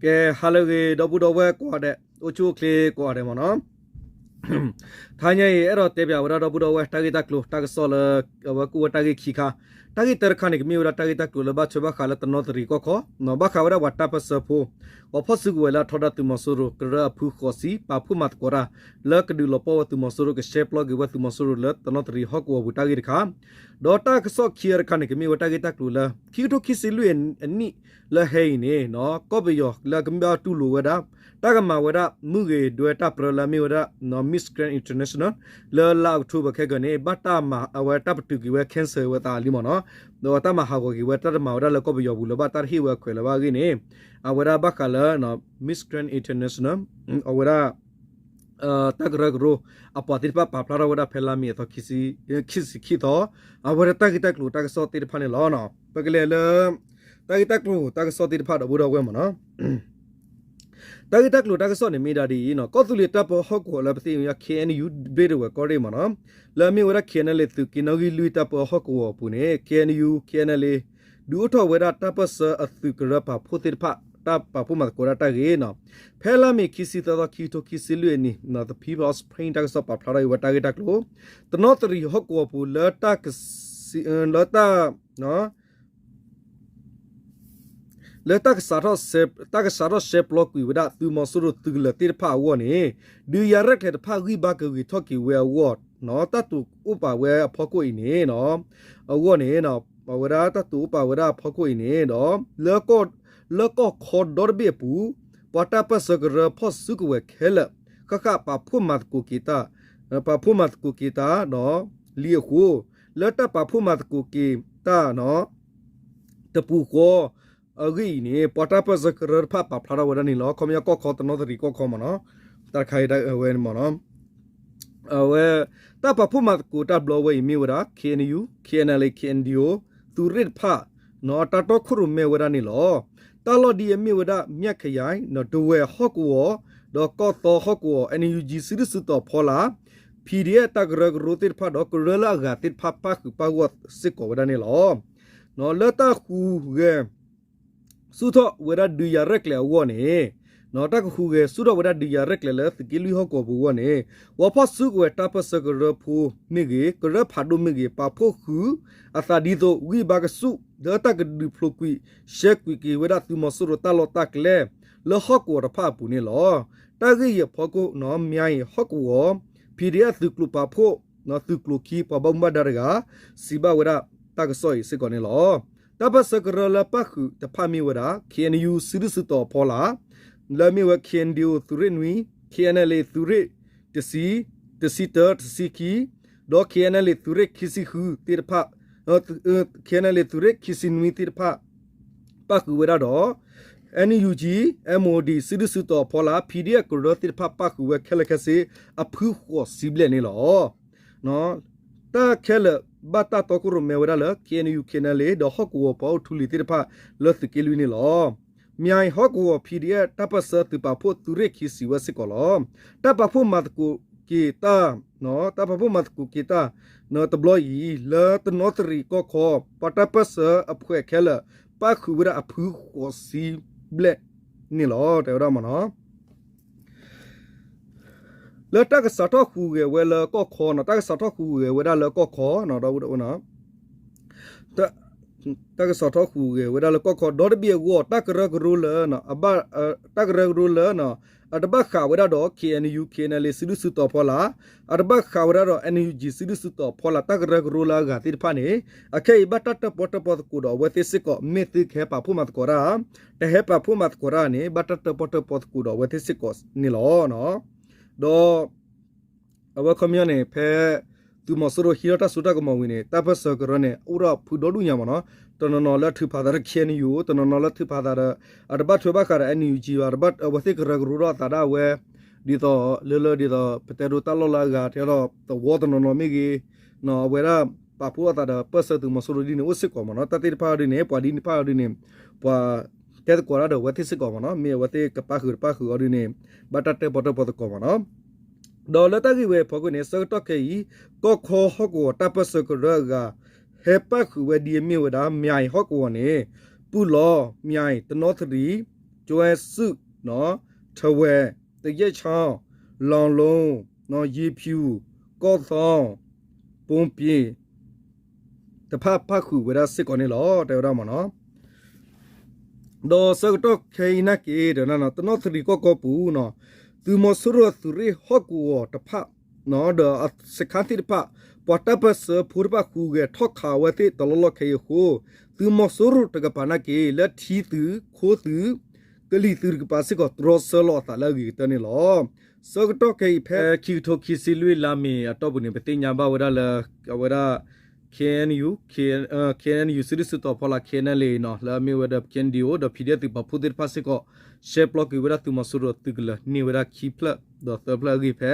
ကဲ ဟါလၢအဂ့ၤ ဒီပုၢ်ဒီဝဲၢ်ကိးဂၤဒဲး အိၣ်ဆူၣ်အိၣ်ချ့ကိးဂၤဒဲးမ့ၢ်နီၤ. ထါညါအံၤ အဲၣ်ဒိးတဲပၠးဝဲဒၣ်ဒီပုၢ်ဒီဝဲၢ် တၢ်ဂ့ၢ်တၢ်ကျိၤ တၢ်ကစီၣ်လၢ အဝဲကအိၣ်ဝဲတၢ်ဂ့ၢ်ခံခါ, တၢ်ဂ့ၢ်တၢတခါန့ၣ် ကမ့ၢ်ဝဲဒၣ်တၢ်ဂ့ၢ်တၢ်ကျိၤလၢဘၣ်ထွဲဘၣ်ဃးလၢတနီသရံၣ်ကီၢ်ခီ, ဘၣ်ဃးဝဲဒၣ်ပှၤတၢ်ပၢၢ်ဆၢဖိ ပှၤဖီၣ်စုကဝဲၤလၢအထီဒါသုးမီၤစိရိၤ ကရၢအဖုဃိးဆံ ပာ်ဖှိၣ်မၤသကိးတၢ် လၢကဒုးလီၤပှီၢ်ဝဲသုးမီၤစိရိၤ ကရှဲပျီက့ၤဝဲသုးမီၤစိရိၤလၢတနီသရံၣ်ဟီၣ်ကဝီၤပူၤတၢ်ဂ့ၢ်တခါ, ဒီးတၢ်ကစီၣ်ခံဂၤတခါန့ၣ် ကမ့ၢ်ဝဲတၢ်ဂ့ၢ်တၢ်ကျိၤလၢ ခံကထိခံဆံလွံၢ်အနံၣ်လၢဟဲအံၤန့ၣ် ကီၢ်ပယီၤလၢကမ့ၢ်ဘၣ်တူၢ်လိာ်ဝဲဒၣ် တၢ်ကမၤဝဲဒၣ်မုၢ်ဂ့ၤဒွဲတၢ်ပြၢလၢအမ့ၢ်ဝဲဒၣ် Miss Grand International လၢလါအီးကထိဘၢၣ်ခဲကၢန့ၣ် ဘၣ်တၢ်မၤအဝဲတၢ်ပတုာ်က့ၤဝဲ cancel ဝဲသးလံမ့ၢ်နီၤ, ဒီးတၢ်မၤဟးဂီၤက့ၤဝဲ တၢ်တမၤဝဲဒၣ်လၢကီၢ်ပယီၤပူၤလၢဘၣ်တၢ်တဟ့ၣ်ဝဲအခွဲးလၢၤဘၣ်အဂ့ၢ်န့ၣ်, အဝဲဒၣ်ဘၣ်ဃးလၢ Miss Grand International အဝဲဒၣ် တၢ်ကရၢကရိအပှၤသ့ၣ်တဖၣ်ပာ်ဖျါထီၣ်ဝဲဒၣ်ဖဲလါမ့ၤအသီ ခံဆံခံသီ, အဝဲဒၣ်တၢ်ဂ့ၢ်တၢ်ကျိၤတၢ်ကစီၣ်သ့ၣ်တဖၣ်န့ၣ်လီၤ. ပကလဲၤလၢ တၢ်ဂ့ၢ်တၢ်ကျိၤတၢ်ကစီၣ်သ့ၣ်တဖၣ်ဒီပုၢ်ဒီဝဲၢ်မ့ၢ်နီၤ. တၢ်ဂ့ၢ်တၢ်ကျိၤတၢ်ကစီၣ်န့ၣ်မ့ၢ်ဒၣ်ဒ်အံၤနီၤ, ကီၢ်သူလ့ၤတၢ်ပၢဟီၣ်ကဝီၤလၢပသ့ၣ်ညါ ခ့ၣ်အဲၣ်ယူၣ် ဘ့ၣ်ဒဝဲၢ်ကီၢ်ရ့ၣ်မ့ၢ်နီၤ, လၢအမ့ၢ်ဝဲဒၣ် ခ့ၣ်အဲၣ်အဲၣ်လ့ၣ် သုးက့နီၣ်ဂံၢ်လွံၢ်တၢ်ပၢဟီၣ်ကဝီၤအပူၤန့ၣ် ခ့ၣ်အဲၣ်ယူၣ် ခ့ၣ်အဲၣ်အဲၣ်လ့ၣ် ဒုးအိၣ်ထီၣ်ဝဲဒၣ်တၢ်ပၢၢ်ဆၢအသုးကရၢပာ်ဖှိၣ်သ့ၣ်တဖၣ် တၢ်ပာ်ဖှိၣ်မၤသကိးဒၣ်တၢ်ဂ့ၢ်နီၤ, ဖဲလါမ့ၤခံဆံသၢသီ ခံကထိခံဆံလွံၢ်အနံၣ် The People's Spring တၢ်ကစီၣ်ပာ်ဖျါထီၣ်အံၤဝဲတၢ်ဂ့ၢ်တၢ်ကျိၤ, တနီသရံၣ်ဟီၣ်ကဝီၤပူၤလၢတၢ်က လၢတၢ်ကစးထီၣ် တၢ်ကစးထီၣ်ရှဲပျီကွံာ်ဝဲဒၣ်သုးမီၤစိရိၤသုးကလၢၤသ့ၣ်တဖၣ်အဂီၢ်န့ၣ်, ဒုးယၤရဲၣ်ကျဲၤတဖၣ်ဂံၢ်ဘါကဂ့ၤထီၣ်က့ၤဝဲအဂီၢ်, တၢ်တိာ်အိၣ်ပာ်ဝဲအဖီခိၣ်အံၤန့ၣ်, အဂီၢ်န့ၣ်, အဝဲဒၣ်တၢ်တိာ်အိၣ်ပာ်ဝဲဒၣ်အဖီခိၣ်အံၤန့ၣ်ဒီး, လၢကီၢ်ခီဒီတဘ့ၣ်အပူၤ, ပှၤတၢ်ပၢၢ်ဆၢကရၢဖီၣ်စုကဝဲၤခဲလၢာ်, ဃၣ်ဃၣ်ပာ်ဖှိၣ်မၤသကိးက့ၤတၢ် ပာ်ဖှိၣ်မၤသကိးက့ၤတၢ်ဒီး လံအဃိ, လၢတၢ်ပာ်ဖှိၣ်မၤသကိးက့ၤတၢ် တပူၤဃီအဂ့ၢ်အံၤန့ၣ် ပှၤတၢ်ပၢၢ်ဆၢကရၢတဖၣ်ပာ်ဖျါထီၣ်ဝဲဒၣ်န့ၣ်လီၤ. ခီပညီကီၢ်ခီတနီသရံၣ်ကီၢ်ခီမ့ၢ်နီၤ, တၢ်တခါအံၤဝဲန့ၣ်မ့ၢ်နီၤ, အဝဲ တၢ်ပာ်ဖှိၣ်မၤသကိးတၢ်ဘျီဝဲအံၤမ့ၢ်ဝဲဒၣ် ခ့ၣ်အဲၣ်ယူၣ်, ခ့ၣ်အဲၣ်အဲၣ်လ့ၣ်, ခ့ၣ်အဲၣ်ဒံၣ်အိၣ်, သုးရ့ၣ်တဖၣ် တၢ်တီခိၣ်ရိၣ်မဲဝဲဒၣ်န့ၣ်လီၤ. တၢ်လီၢ်ဒ်အမ့ၢ်ဝဲဒၣ် မၠၣ်ခယၢၣ်, ဒဝဲၢ်ဟီၣ်ကဝီၤ, ဒီးကီၢ်သီဟီၣ်ကဝီၤ NUG စုဒုၣ်စုတီၤဖီလာ်, PDF တၢ်ကရၢကရိသ့ၣ်တဖၣ်ဒီးကရၢလၢအဂၤသ့ၣ်တဖၣ်ပၣ်ဃုာ်ပၣ်ဂီၢ်စ့ၢ်ကီးဝဲဒၣ်န့ၣ်လီၤ. လၢတၢ်ဟူးဂဲၤ ဆူၣ်ထီၣ်ဝဲဒၣ်ဒုးယၤရဲၣ်ကျဲၤအဂီၢ်န့ၣ်, တၢ်ကဟူးဂဲၤဆူၣ်ထီၣ်ဝဲဒၣ်ဒုးယၤရဲၣ်ကျဲၤလၢသုးက့လွံၢ်ဟီၣ်ကဝီၤပူၤအဂီၢ်န့ၣ်, ပှၤဖီၣ်စုကဝဲၤတၢ်ပၢၢ်ဆၢကရၢဖိမ့ၢ်ဂ့ၤ, ကရၢဖးဒိၣ်မ့ၢ်ဂ့ၤ, ပာ်ဖှိၣ်ဃုာ်အသးဒ်သိး ဂံၢ်ဘါကဆူၣ် လၢတၢ်ကဒုးဖျိးကွံာ် ရှဲကွံာ်က့ၤဝဲဒၣ်သုးမီၤစိရိၤတၢ်လီၢ်တၢ်ကျဲ လၢဟီၣ်ကဝီၤတဖၣ်အပူၤန့ၣ်လီၤ. တၢ်ဂ့ၢ်အံၤအဖီခိၣ်နီၤ မၠၣ်အံၤဟီၣ်ကဝီၤ PDF သုးကျိၤပာ်ဖှိၣ် သုးကျိၤခံ ပှၤဘၣ်မူဘၣ်ဒါတဂၤ စံးဘၣ်ဝဲဒၣ်တၢ်ကစီၣ်အံၤစ့ၢ်ကီးန့ၣ်လီၤ. တၢ်ပၢၢ်ဆၢကရၢလၢပၣ်ဃုာ်တဖၣ်မ့ၢ်ဝဲဒၣ် ခ့ၣ်အဲၣ်ယူၣ် စုဒုၣ်စုတီၤအဖီလာ်, လၢအမ့ၢ်ဝဲ ခ့ၣ်အဲၣ်ဒံၣ်အိၣ် သုးရ့ၣ်နွံ, ခ့ၣ်အဲၣ်အဲၣ်လ့ၣ် သုးရ့ၣ်တဆံ, တဆံတၢ, တဆံခံ, ဒီး ခ့ၣ်အဲၣ်အဲၣ်လ့ၣ် သုးရ့ၣ်ခံဆံဃုသ့ၣ်တဖၣ် ခ့ၣ်အဲၣ်အဲၣ်လ့ၣ် သုးရ့ၣ်ခံဆံနွံသ့ၣ်တဖၣ် ပၣ်ဃုာ်ဝဲဒၣ်ဒီး NUG, MOD စုဒုၣ်စုတီၤအဖီလာ်, PDF ကရၢသ့ၣ်တဖၣ်ပၣ်ဃုာ်ဝဲခဲလၢာ်ခဲဆ့ အဖုဃိးဆံဘျဲၣ်န့ၣ်လီၤ. တၢ်ခဲလၢာ်ဘၣ်တၢ်တီခိၣ်ရိၣ်မဲဝဲဒၣ်လၢ ခ့ၣ်အဲၣ်ယူၣ် ခ့ၣ်အဲၣ်အဲၣ်လ့ၣ် ဒီးဟီၣ်ကဝီၤပှၤအိၣ်ထူလံၤသ့ၣ်တဖၣ်လၢသုးက့လွံၢ်န့ၣ်လီၤ. မၠၣ်အံၤဟီၣ်ကဝီၤ PDF တၢ်ပၢၢ်ဆၢသုးပာ်ဖှိၣ်သုးရ့ၣ်ခံစံးဝဲစ့ၢ်ကီးလီၤ. တၢ်ပာ်ဖှိၣ်မၤသကိးက့ၤတၢ် တၢ်ပာ်ဖှိၣ်မၤသကိးက့ၤတၢ် တဘျီအံၤ လၢတနီသရံၣ်ကီၢ်ခီ ပှၤတၢ်ပၢၢ်ဆၢအဖှဲးခဲလၢာ် ပၣ်ဃုာ်ဝဲဒၣ်အဖုဃိးဆံဘျဲၣ်န့ၣ်လီၤ တဲဝဲဒၣ်မ့ၢ်နီၤ. လၢတၢ်ကစးထီၣ်ဟူးဂဲၤဝဲလၢကီၢ်ခီနီၤ, တၢ်ကစးထီၣ်ဟူးဂဲၤဝဲဒၣ်လၢကီၢ်ခီနီၤ, ဒီပုၢ်ဒီဝဲၢ် တၢ်ကစးထီၣ်ဟူးဂဲၤဝဲဒၣ်လၢကီၢ်ခီ ဒီတဘ့ၣ်အဂီၢ် တၢ်ကရၢကရိလၢ တၢ်ကရၢကရိလၢ အတဘၣ်ဃးဝဲဒၣ်ဒီး ခ့ၣ်အဲၣ်ယူၣ် ခ့ၣ်အဲၣ်အဲၣ်လ့ၣ် စုဒုၣ်စုတီၤဖီလာ်, အတဘၣ်ဃးဝဲဒၣ်ဒီး NUG စုဒုၣ်စုတီၤဖီလာ် တၢ်ကရၢကရိလၢအဂၤသ့ၣ်တဖၣ်န့ၣ် အခဲအံၤဘၣ်တၢ်တၢၣ်ပီၣ်တၢၣ်ပီသကိးဒီးအဝဲသ့ၣ်စ့ၢ်ကီး မ့ၢ်သုကဟဲပာ်ဖှိၣ်မၤသကိးတၢ်, တဟဲပာ်ဖှိၣ်မၤသကိးတၢ်န့ၣ် ဘၣ်တၢ်တၢၣ်ပီၣ်တၢၣ်ပီသကိးဒီးအဝဲသ့ၣ်စ့ၢ်ကီးန့ၣ်လီၤ. ဒီး အဝဲခီပညီန့ၣ် ဖဲသုးမီၤစိရိၤဟံးထီၣ်တၢ်စိတၢ်ကမီၤဝံၤန့ၣ် တၢ်ပၢၢ်ဆၢကရၢန့ၣ် အိၣ်ဒီးဖုဒီဒူၣ်ညါမ့ၢ်နီၤ, တနီၤနီၤလၢထုးဖးသးဒီး ခ့ၣ်အဲၣ်ယူၣ်, တနီၤနီၤလၢထုးဖးသးဒီး အတဘၣ်ထွဲဘၣ်ဃးဒီး NUG ဘၣ်, အဝဲသ့ၣ်ကရၢကရိထီၣ်အသးဒၣ်ဝဲ ဒ်သိးလၢလၢဒ်သိး ပတဲဒိတၢ်လီၢ်လၢအဂၤ တဲဒီးသဝီတနီၤနီၤမ့ၢ်ဂ့ၤ, အဝဲဒၣ်ပာ်ဖှိၣ်အသးဒီးပၢၢ်ဆၢသုးမီၤစိရိၤဒ်န့ၣ် အိၣ်စ့ၢ်ကီးမ့ၢ်နီၤ, တၢ်သ့ၣ်တဖၣ်အီၤဒ်န့ၣ် ပှၤဒ်န့ၣ်တဖၣ်အီၤဒ်န့ၣ် ပှၤ တဲသကိးတၢ်ဒီးအဝဲသ့ၣ်စ့ၢ်ကီးမ့ၢ်နီၤ, မ့ၢ်အဝဲသ့ၣ်ကပၣ်ဃုာ်တပၣ်ဃုာ်အီၤဒ်န့ၣ် ဘၣ်တၢ်တၢၣ်ပီၣ်တၢၣ်ပီသကိးမ့ၢ်နီၤ. ဒီးလၢတၢ်ဂ့ၢ်ဝဲအဖီခိၣ်န့ၣ် ဆၢကတီၢ်ခဲအံၤ ကီၢ်ခီဟီၣ်ကဝီၤတၢ်ပၢၢ်ဆၢကရၢအဂၤ ဟဲပၣ်ဃုာ်ဝဲဒ်အမ့ၢ်ဝဲဒၣ် မၠၣ်အံၤဟီၣ်ကဝီၤန့ၣ် ပုၢ်လီၤ မၠၣ်အံၤ တနီသရံၣ် ကၠွဲစုၣ် ထဝဲၣ် သယဲၣ်ချီ လီၤလိ ယ့ၤဖၠူၣ် ကီၢ်သီ ပိပ့ တဖၣ်ပၣ်ဃုာ်ဝဲဒၣ်စ့ၢ်ကီးန့ၣ်လီၤ တဲဝဲဒၣ်မ့ၢ်နီၤ. ဒီးဆၢကတီၢ်ခဲအံၤနာ်က့ တနီၣ်သရံၣ်ကီၢ်ကီၢ်ပူၤနီၤ သုးမီၤစိရိၤသုးရ့ၣ်ဟီၣ်ကဝီၤတဖၣ် ဒီးစခါသ့ၣ်တဖၣ် ပှၤတၢ်ပၢၢ်ဆၢဖိတဖၣ်ဟူးဂဲၤထီၣ်ခးဝဲသ့ၣ်တလီၢ်လီၢ်ခဲအံၤအဃိ သုးမီၤစိရိၤတကပၤနာ်က့ လၢထံသုး ခိသုး ကလံၤသုးတကပၤစ့ၢ်ကီး တြီဆၢလီၤအသးလၢအဂ့ၤကတၢၢ်န့ၣ်လီၤ. ဆၢကတီၢ်ခဲအံၤဖဲခံကထိခံဆံလွံၢ်လါမ့ၤအတီၢ်ပူၤန့ၣ် ပသ့ၣ်ညါဘၣ်ဝဲဒၣ်လၢ အဝဲဒၣ် K N U K N K N U စုဒုၣ်စုတီၤဖီလာ် K N L A နီၤ လၢအမ့ၢ်ဝဲဒီး K N D O ဒီး P D F သုးပာ်ဖှိၣ်သ့ၣ်တဖၣ်စ့ၢ်ကီး ရှဲပျီက့ၤဝဲဒၣ်သုးမီၤစိရိၤသုးကလၢၤန့ၢ်ဝဲဒၣ်ခံဖျၢၣ် ဒီးသၢဖျၢၣ်အဂ့ၢ်ဖဲ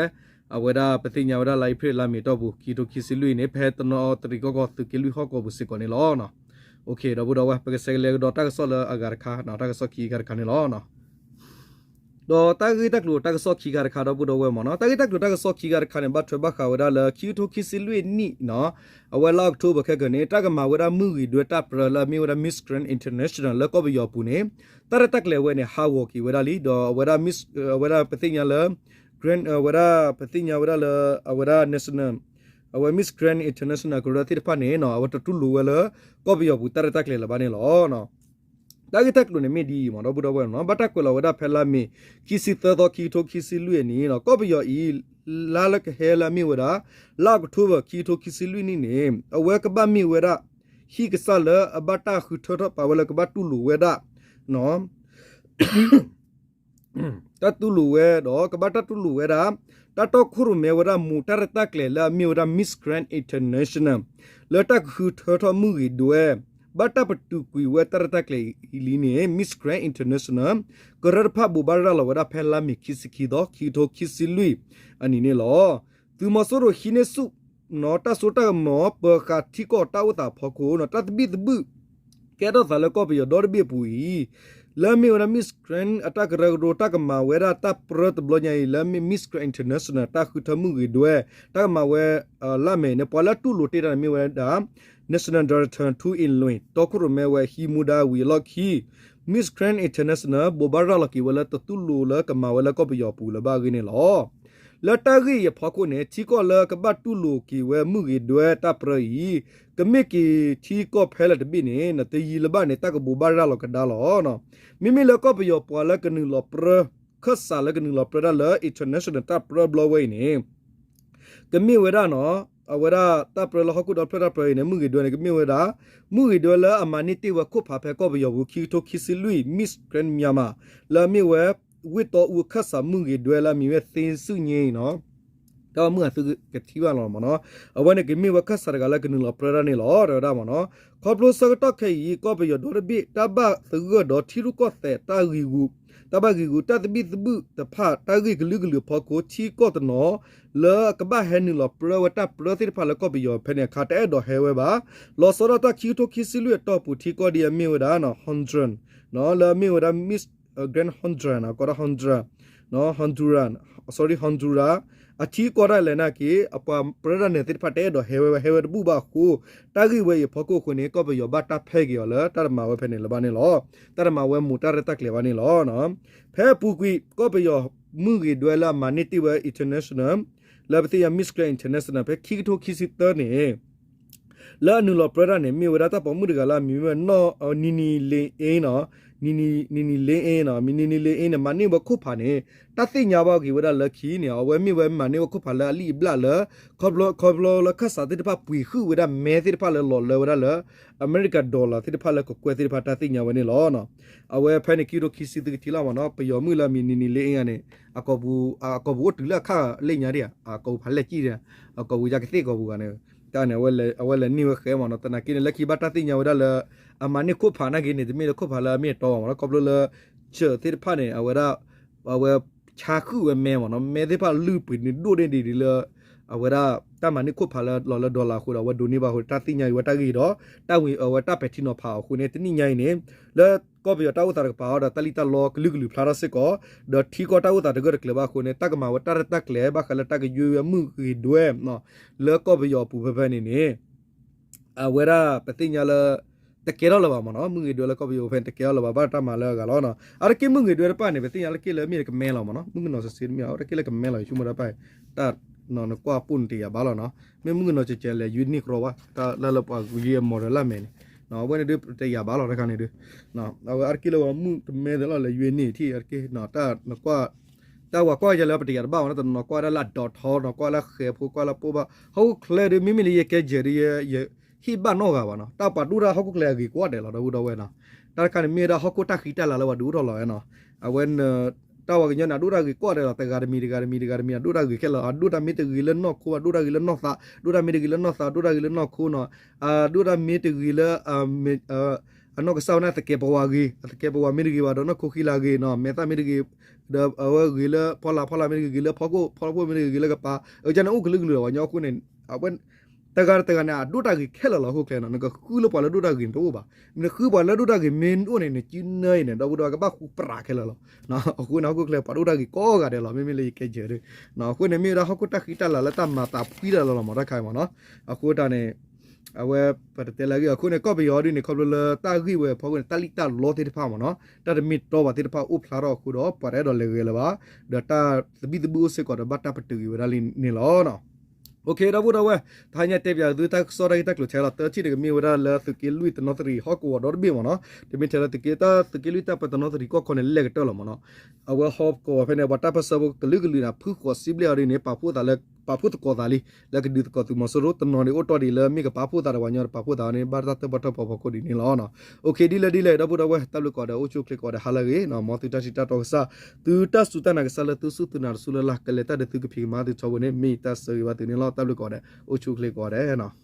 အဝဲဒၣ်ပသ့ၣ်ညါဝဲဒၣ်လါအ့ဖြ့ၣ်လါမ့ၤအတီၢ်ပူၤ ခံကထိခံဆံလွံၢ်အံၤန့ၣ် ဖဲတနီၣ်သရံၣ်ကီၢ်ကီၢ်သုးက့လွံၢ်ဟီၣ်ကဝီၤပူၤစ့ၢ်ကီးန့ၣ်လီၤ. ဒီပုၢ်ဒီဝဲၢ် ပကဆဲးကလဲၤကဒီးတၢ်ကစီၣ်လၢအဂၤတခါ တၢ်ကစီၣ်ခံဂၤတခါန့ၣ်လီၤ. ဒီးတၢ်ဂ့ၢ်တၢ်ကျိၤတၢ်ကစီၣ်ခံဂၤတခါ ဒီပုၢ်ဒီဝဲၢ်မ့ၢ်နီၤ တၢ်ဂ့ၢ်တၢ်ကျိၤတၢ်ကစီၣ်ခံဂၤတခါန့ၣ် ဘၣ်ထွဲဘၣ်ဃးဝဲဒၣ်လၢ ခံကထိခံဆံလွံၢ်နံၣ်နီၤ အဝဲလါအီးကထိဘၢၣ်ခဲကၢၤန့ၣ် တၢ်ကမၤဝဲဒၣ်မုၢ်ဂ့ၤဒွဲတၢ်ပြၢလၢအမ့ၢ်ဝဲဒၣ် Miss Grand International လၢကီၢ်ပယီၤအပူၤန့ၣ် တၢ်ရဲၣ်တၢ်ကျဲၤဝဲန့ၣ် ဟးဂီၤက့ၤဝဲဒၣ်လံ ဒီးအဝဲဒၣ် အဝဲဒၣ်ပသ့ၣ်ညါလၢ Grand အဝဲဒၣ်ပသ့ၣ်ညါဝဲဒၣ်လၢ အဝဲဒၣ် national အဝဲ Miss Grand International ကရၢသ့ၣ်တဖၣ်န့ၣ် အဝဲတတူၢ်လိာ်ဝဲလၢ ကီၢ်ပယီၤပူၤတၢ်ရဲၣ်တၢ်ကျဲၤလၢၤဘၣ်န့ၣ်လီၤ. တၢ်ဂ့ၢ်တၢ်ကျိၤန့ၣ်မ့ၢ်ဒ်အံၤမ့ၢ်နီၤ ဒီပုၢ်ဒီဝဲၢ်နီၤ ဘၣ်တၢ်ကွဲးလီၤဝဲဒၣ်ဖဲလါမ့ၤ ခံဆံသၢသီ ခံကထိခံဆံလွံၢ်အနံၤနီၤ ကီၢ်ပယီၤအံၤ လါလၢကဟဲလၢအမ့ၢ်ဝဲဒၣ် လါအီးကထိဘၢၣ် ခံကထိခံဆံလွံၢ်နံၣ်န့ၣ် အဝဲကဘၣ်မ့ၢ်ဝဲဒၣ် ဟံၣ်ကစၢ်လၢအဘၣ်တၢ်ဃုထၢထီၣ်ပာ်ဝဲလၢကဘၣ်တူၢ်လိာ်ဝဲဒၣ် တၢ်တူၢ်လိာ်ဝဲဒီး ကဘၣ်တၢ်တူၢ်လိာ်ဝဲဒၣ် တၢ်တီခိၣ်ရိၣ်မဲဝဲဒၣ် မိၢ်တၢ်ရဲၣ်တၢ်ကျဲၤလၢအမ့ၢ်ဝဲဒၣ် Miss Grand International လၢတၢ်ကဃုထၢထီၣ်မုၢ်ဂ့ၤဒွဲ ဘၣ်တၢ်ပတုာ်ကွံာ်ဝဲတၢ်ရဲၣ်တၢ်ကျဲၤလံန့ၣ် Miss Grand International ကရၢတဖၣ်ဘိးဘၣ်ရၤလီၤဝဲဒၣ်ဖဲလါမ့ၤခံဆံခံသီ ခံကထိခံဆံလွံၢ်အနံၤန့ၣ်လီၤ. သုးမီၤစိရိၤဟံးန့ၢ်ဆူၣ် တၢ်စိတၢ်ကမီၤ ပၢၤဃာ်ထံကီၢ်တၢ်အိၣ်သးအဖီခိၣ် တၢ်သဘံၣ်သဘုၣ် ကဲထီၣ်သးလၢကီၢ်ပယီၤဒီတဘ့ၣ်အပူၤအံၤ လၢအမ့ၢ်ဝဲဒၣ် Miss Grand အတၢ်ကရၢကရိ တၢ်ကမၤဝဲဒၣ်တၢ်ပြၢတဘျီညါအံၤ လၢအမ့ၢ် Miss Grand International တၢ်ဃုထၢမုၢ်ဂ့ၤဒွဲ တၢ်ကမၤဝဲ လါမ့ၤန့ၣ် ပှၤလၢတူၢ်လိာ်တ့ၢ်တၢ်န့ၣ်မ့ၢ်ဝဲဒၣ် National Director ထူအ့လွံၢ် တီခိၣ်ရိၣ်မဲဝဲဟံးမူဒါဝံၤအလီၢ်ခံ Miss Grand International ဘိးဘၣ်ရၤလီၤက့ၤဝဲလၢတတူၢ်လိာ်လၢကမၤဝဲလၢကီၢ်ပယီၤပူၤလၢၤဘၣ်အဂ့ၢ်န့ၣ်လီၤ. လၢတၢ်ဂ့ၢ်အံၤအဖီခိၣ်န့ၣ် ထံကီၢ်လၢကဘၣ်တူၢ်လိာ်က့ၤဝဲမုၢ်ဂ့ၤဒွဲတၢ်ပြၢအံၤ ကမ့ၢ်က့ၤထံကီၢ်ဖဲလဲၣ်တဘ့ၣ်န့ၣ် တယံာ်လၢၤဘၣ်န့ၣ် တၢ်ကဘိးဘၣ်ရၤလီၤကဒါလီၤ. မ့မ့ၢ်လၢကီၢ်ပယီၤပှၤလၢကနုာ်လီၤပြၢ ခၢၣ်စးလၢကနုာ်လီၤပြၢဒၣ်လၢ international တၢ်ပြၢဘျီဝဲအံၤန့ၣ် ကမ့ၢ်ဝဲဒၣ်နီၤ အဝဲဒၣ်တၢ်ပြၢလၢဟီၣ်ခိၣ်ဒီဖျၢၣ်တၢ်ပြၢအံၤန့ၣ် မုၢ်ဂ့ၤဒွဲန့ၣ် ကမ့ၢ်ဝဲဒၣ် မုၢ်ဂ့ၤဒွဲလၢအမၤန့ၢ်တ့ၢ်ဝဲခိၣ်ဖးဖဲကီၢ်ပယီၤပူၤ ခံကထိခံဆံလွံၢ် Miss Grand Myanmar လၢအမ့ၢ်ဝဲ ဝ့ၢ်တီအူအခၢၣ်စးမုၢ်ဂ့ၤဒွဲလၢအမံၤဝဲ သ့စုည့အံၤနီၤ တၢ်မုၢ်အသုကထံၣ်ဘၣ်လီၤမ့ၢ်နီၤ အဝဲန့ၣ်ကမ့ၢ်ဝဲခၢၣ်စးတဂၤလၢကနုာ်လီၤပြၢဒၣ်န့ၣ်လီၤ တဲဝဲဒၣ်မ့ၢ်နီၤ ခီဖျိဆၢကတီၢ်ခဲအံၤ ကီၢ်ပယီၤဒီတဘ့ၣ် တၢ်ဘၣ်သဂၢၢ်ဒီးထံရူၢ်ကီၢ်သဲးတၢ်ဂ့ၢ်ဂူာ် တၢ်ဘၣ်ဂ့ၢ်ဂူာ် တၢ်သဘံၣ်သဘုၣ်တဖၣ် တၢ်ဂ့ၢ်ကလုာ်ကလုာ်အဖီခိၣ် ထံကီၢ်တနီၤ လၢကဘၣ်ဟဲနုာ်လီၤပြၢဝဲတၢ်ပြၢသ့ၣ်တဖၣ်လၢကီၢ်ပယီၤဖဲန့ၣ်အခါ တအဲၣ်ဒိးဟဲဝဲဘၣ်. လီၤဆီဒၣ်တၢ်ခံကထိခံဆံလွံၢ်အတီၢ်ပူၤ ထံကီၢ်ဒ်အမ့ၢ်ဝဲဒၣ် Honduras နီၤ လၢအမ့ၢ်ဝဲဒၣ် Miss Grand Honduras နီၤ ကိးဒၣ် Honduras နီၤ Honduras sorry Honduras အထံကီၢ်ဒၣ်လဲာ်နာ်က့ အပှၤပြၢဒၣ်နဲၣ်သ့ၣ်တဖၣ်တအဲၣ်ဒိးဟဲဝဲ ဟဲဝဲတဘူၣ်ဘၣ်အဃိ တၢ်ဂ့ၢ်ဝဲအံၤအဖီခိၣ်အဃိန့ၣ် ကီၢ်ပယီၤဘၣ်တၢ်ဖဲက့ၤအီၤလၢ တၢ်တမၤဝဲဖဲန့ၣ်လၢၤဘၣ်န့ၣ်လီၤ. တၢ်တမၤဝဲမိၢ်တၢ်ရဲၣ်တၢ်ကျဲၤဘၣ်န့ၣ်လီၤ. ဖဲအပူၤကွံာ် ကီၢ်ပယီၤမုၢ်ဂ့ၤဒွဲလၢအမၤန့ၢ်တ့ၢ်ဝဲ international လၢပသ့ၣ်ညါ Miss Grand International ဖဲခံကထိခံဆံသၢန့ၣ် လၢအနုာ်လီၤပြၢဒၣ်န့ၣ် မ့ၢ်ဝဲဒၣ်တၢ်ပိာ်မုၣ်တဂၤလၢအမံၤမ့ၢ် နီၢ် နံၤနံၤလ့အ့နီၤ နံၤနံၤ နံၤနံၤလ့အ့နီၤ မံၤနံၤနံၤလ့အ့န့ၣ် မၤန့ၢ်ဝဲခိၣ်ဖးန့ၣ် တၢ်သ့ၣ်ညါဘၣ်က့ၤဝဲဒၣ်လၢခံန့ၣ် အဝဲမ့ၢ်ဝဲမၤန့ၢ်ဝဲခိၣ်ဖးလၢအလံၣ်အဘျၣ်လၢ ခီဖျိ ခီဖျိလၢခၢၣ်စးသ့ၣ်တဖၣ်ပှ့ၤဃုာ်ဝဲဒၣ် မဲသ့ၣ်တဖၣ်လၢလီၤလၢဝဲဒၣ်လၢ အမဲရကၤ dollar သ့ၣ်တဖၣ်လၢကကွဲၢ်သ့ၣ်တဖၣ်တၢ်သ့ၣ်ညါဝဲန့ၣ်လီၤ. အဝဲဖဲန့ၣ် ခံကထိခံဆံသၢကထံၣ်လီၤမ့ၢ်နီၤ ပယီၤမုၣ်လၢအမံၤနံၤနံၤလ့အ့ဧါန့ၣ် အကိာ်ပူၤ အကိာ်ပူၤအိၣ်တုၤလၢအခါလၢညါဒံးဧါ အကိာ်ပူၤဖးလဲၢ်ကံၣ်ဒံး အကိာ်ပူၤယါကသ့ၣ်ကိာ်ပူၤဂၤန့ၣ် တၢ်န့ၣ် အဝဲလဲၤန့ၢ်ဝဲဃဲမ့ၢ်နီၤ သနာ်က့န့ၣ် လၢခံဘၣ်တၢ်သ့ၣ်ညါဝဲဒၣ်လၢ အမၤန့ၢ်ခိၣ်ဖးနာ်က့န့ၣ် တမ့ၢ်လၢခိၣ်ဖးလၢအမ့ၢ်အတီမ့ၢ်နီၤ ခီဖျိလၢ ကၢၢ်သ့ၣ်တဖၣ်န့ၣ် အဝဲဒၣ် အဝဲဆါဃုာ်ဝဲမဲမ့ၢ်နီၤ မဲသ့ၣ်တဖၣ်လုၢ်ပှ့ၤန့ၢ်ဒိၣ်န့ၢ်ဒံးဒ်လၢ အဝဲဒၣ် တၢ်မၤန့ၢ်ခိၣ်ဖးလၢလီၤလၢ dollar အဃိဒီး အဝဲဒိးန့ၢ်ဘၣ်အဃိဒီးတၢ်သ့ၣ်ညါအံၤဝဲတၢ်ဂ့ၢ်ဒီး တၢ်ဝံၤအဝဲတၢ်ပဲာ်ထံနီၤဖးအီၤအဃိန့ၣ် တနံၣ်ညါအံၤန့ၣ် လၢကီၢ်ပယီၤတၢ်အိၣ်သးတကပၤအီၤဒီး တၢ်လံၣ်တၢ်လီကလုာ်ကလုာ်ဖျါထီၣ်စ့ၢ်ကီး ဒီးထံကီၢ်တၢ်အိၣ်သးတဂၢၢ်တကျၢၤဘၣ်အဃိန့ၣ် တၢ်ကမၤဝဲတၢ်ရဲၣ်တၢ်ကျဲၤဘၣ်ဃးလၢတၢ်ကယွ့ဝဲမုၢ်ဂ့ၤဒွဲ လၢကီၢ်ပယီၤအပူၤဖဲဖဲန့ၣ်န့ၣ် အဝဲဒၣ်ပသ့ၣ်ညါလၢ တကဲထီၣ်လၢၤဘၣ်မ့ၢ်နီၤ, မုၢ်ဂ့ၤဒွဲလၢကီၢ်ပယီၤဖဲန့ၣ် တကဲထီၣ်လၢၤဘၣ်, ဘၣ်တၢ်မၤလၢအဂၤလီၤနီၤ. အါတက့ၢ်မုၢ်ဂ့ၤဒွဲတဖၣ်န့ၣ် ပသ့ၣ်ညါလၢက့ၢ်လၢမ့ၢ်ကမဲလီၤမ့ၢ်နီၤ, မုၢ်ကနီၤစ့စ့တမ့ၢ် အါတက့ၢ်လၢကမဲလီၤ ယဆိကမိၣ်တၢ်တဖၣ်, တၢ် နကွၢ်ပိၢ်န့ၣ်တယာ်ဘၣ်လီၤနီၤ, မ့ၢ်မုၢ်ကနီၤစဲးစဲးလဲၤယွ့န့ၢ်ကြီဘၣ်, တၢ်လၢလၢပှၤယွ့အမီၤဒီးလၢ်မဲာ်န့ၣ်, အဝဲန့ၣ်ဒုးတယာ်ဘၣ်လီၤတခါန့ၣ်ဒုး, အဝဲအါတက့ၢ်လၢပှၤမုၢ်ကမဲသ့လီၤ လဲၤယွ့န့ၢ်ထံၣ်အါတက့ၢ်, တၢ်နကွၢ် တၢ်ဝဲကွၢ်ယဲလၢပတယာ်တဘၣ်ဝဲနီၤ, တနီၤကွၢ်ဒၣ်လၢအဒီးထီ, နီၤကွၢ်လၢဃဲၤဖိ ကွၢ်လၢပိၢ်ဘၣ်, ဟီၣ်ခိၣ်ချၢဒုး မ့မ့ၢ်လၢယကဲယဲၢ်ဒုး ယ ဟ့ၣ်ဘၣ်နီတဂၤဘၣ်နီၤ, တၢ်ပှၤဒိၣ်တၢ်ဟီၣ်ခိၣ်ချၢအဂ့ၤကိးဂၤဒဲးလီၤ ဒီပုၢ်ဒီဝဲၢ်နီၤ, တၢ်တခါန့ၣ်မ့ၢ်ဝဲဒၣ်ဟီၣ်ခိၣ်တၢ်ဃံတၢ်လၤလၢပှၤဒုးအိၣ်ထီၣ်လီၤဝဲနီၤ, အဝဲ တၢ်ဝဲကညီန့ၣ် အဒိၣ်တၢ်ဂ့ၤကိးဂၤဒဲးလီၤ, တဂၤတမံၤ တဂၤတမံၤ တဂၤတမံၤ အဒိၣ်တၢ်မ့ၢ်တဂ့ၤလၢနီၢ်ခိ အဒိၣ်တၢ်မ့ၢ်တဂ့ၤလၢနီၢ်ခိ အဒိၣ်တၢ်မ့ၢ်တဂ့ၤလၢနီၢ်သး, အဒိၣ်တၢ်မ့ၢ်တဂ့ၤလၢနီၢ်သး အဒိၣ်တၢ်မ့ၢ်တဂ့ၤလၢနီၢ်ခိနီၤ, အဒိၣ်တၢ်မ့ၢ်တဂ့ၤလၢ အနီၢ်ကစၢ်ဝဲန့ၣ် အသကဲးပဝးဂ့ၤ, အသကဲးပဝးမ့ၢ်တဂ့ၤဘၣ်ဒီးနီၢ်ခိဃံလၤဂ့ၤနီၤ, မဲာ်သၣ်မ့ၢ်တဂ့ၤ ဒီးအဝဲဂ့ၤလၢဖီလာ်, ဖီလာ်မ့ၢ်တဂ့ၤ ဂ့ၤလၢဖီခိၣ်, ဖီခိၣ်မ့ၢ်တဂ့ၤ ဂ့ၤလၢကပၤ, အကန့ၣ်အိၣ်ကလုာ်ကလုာ်လီၤ, ပှၤကညီအဃိန့ၣ် အဝဲ တဂၤတဂၤန့ၣ် အဒိၣ်တၢ်ဂ့ၤခဲလၢာ်လီၤ ဟီၣ်ခိၣ်ချၢနီၤ, နကဃုလၢပှၤလၢဒိၣ်တၢ်ဂ့ၤတအိၣ်ဘၣ်, နဃုပှၤလၢဒိၣ်တၢ်ဂ့ၤမ့ၢ်အိၣ်န့ၣ် နစုနၢအံၤန့ၣ် ဒီပုၢ်ဒီဝဲၢ်ကဘၣ်ဃူပြးခဲလၢာ်လီၤ, အဃိန့ၣ် ဟီၣ်ခိၣ်ချၢပှၤဒိၣ်တၢ်ဂ့ၤကိးဂၤဒဲးလီၤ, မ့မ့ၢ်လၢယကဲယဲၢ်ဒုး, အဃိန့ၣ် မ့ၢ်ဝဲဒၣ်ဟီၣ်ခိၣ်တၢ်ဃံတၢ်လၤလၢတၢ်မၤသးဖှံတၢ်လီၤလီၤမ့ၢ်တၢ်ခါအံၤမ့ၢ်နီၤ, အဃိတၢ်န့ၣ် အဝဲ ပတတဲလၢအဂ့ၢ်အဃိန့ၣ် ကီၢ်ပယီၤဒုးန့ၣ် ခီဖျိလၢတၢ်ဂ့ၢ်ဝဲအဖီခိၣ်န့ၣ် တၢ်လံၣ်တၢ်လီသ့ၣ်တဖၣ်မ့ၢ်နီၤ, တၢ်တမ့ၢ်တီဘၣ်သ့ၣ်တဖၣ်အိၣ်ဖျါထီၣ်အဃိဒီး ပှၤတအဲၣ်ဒိးလဲၤဂဲၤလၢၤဘၣ်, ဒီးတၢ်သဘံၣ်သဘုၣ်အိၣ်စ့ၢ်ကီးဒီးဘၣ်တၢ်ပတုာ်က့ၤဝဲဒၣ်လံန့ၣ်လီၤ. ဒီပုၢ်ဒီဝဲၢ် တဟါညါတဲပၠးသုတၢ်ကစီၣ်တၢ်ဂ့ၢ်တၢ်ကျိၤထဲလီၤ, တထံၣ်န့ၣ် ကမ့ၢ်ဝဲဒၣ်လၢသုးက့လွံၢ်တနီသရံၣ်ဟီၣ်ကဝီၤဒီတဘ့ၣ်မ့ၢ်နီၤ, တမ့ၢ်ထဲလၢသုးက့ တၢ်သုးက့လွံၢ်တၢ်ပၢတနီသရံၣ်ကီၢ်ခီန့ၣ် လဲၢ်ကတၢၢ်လီၤမ့ၢ်နီၤ, အဝဲဟီၣ်ကဝီၤဖဲန့ၣ် ပှၤတၢ်ပၢၢ်ဆၢဖိကလုာ်ကလုာ်န့ၣ် ဖုၣ်ဃီၤစံဘျဲၣ်အီၤဒ်န့ၣ် ပာ်ဖှိၣ်သးလၢ ပာ်ဖှိၣ်သကိးသးလံ, လၢကဒုးသကိးသုးမီၤစိရိၤတနီၤန့ၣ် အိၣ်တီၢ်ဒံးလၢမ့ၢ်ကပာ်ဖှိၣ်သးဒီးပှၤကညီဒီးပာ်ဖှိၣ်သးန့ၣ် ဘၣ်တၢ်တၢၣ်ပီၣ်တၢၣ်ပီဖီခိၣ်ဒ်န့ၣ်လီၤ. အိၣ်ခ့ ဒ်လဲၣ်ဒ်လဲၣ် ဒီပုၢ်ဒီဝဲၢ် တၢ်ဘျုးကိးဂၤဒဲး အိၣ်ဆူၣ်အိၣ်ချ့ကိးဂၤဒဲး ဟါလၢအဂ့ၤနီၤ, မ်သုတၢ်စူၢ်တၢ်နာ်ကစၢ်လၢသုစူၢ်သုနာ်တစူၢ်လၢ်လၢ် ကလဲၤတၢ်ဒီးသုကဖံးကမၤသုထီဘိန့ၣ် မ့ၢ်ယတၢ်ဆၢဂ့ၤဘၣ်သုန့ၣ်လီၤ. တၢ်ဘျုးကိးဂၤဒဲး အိၣ်ဆူၣ်အိၣ်ချ့ကိးဂၤဒဲးနီၤ.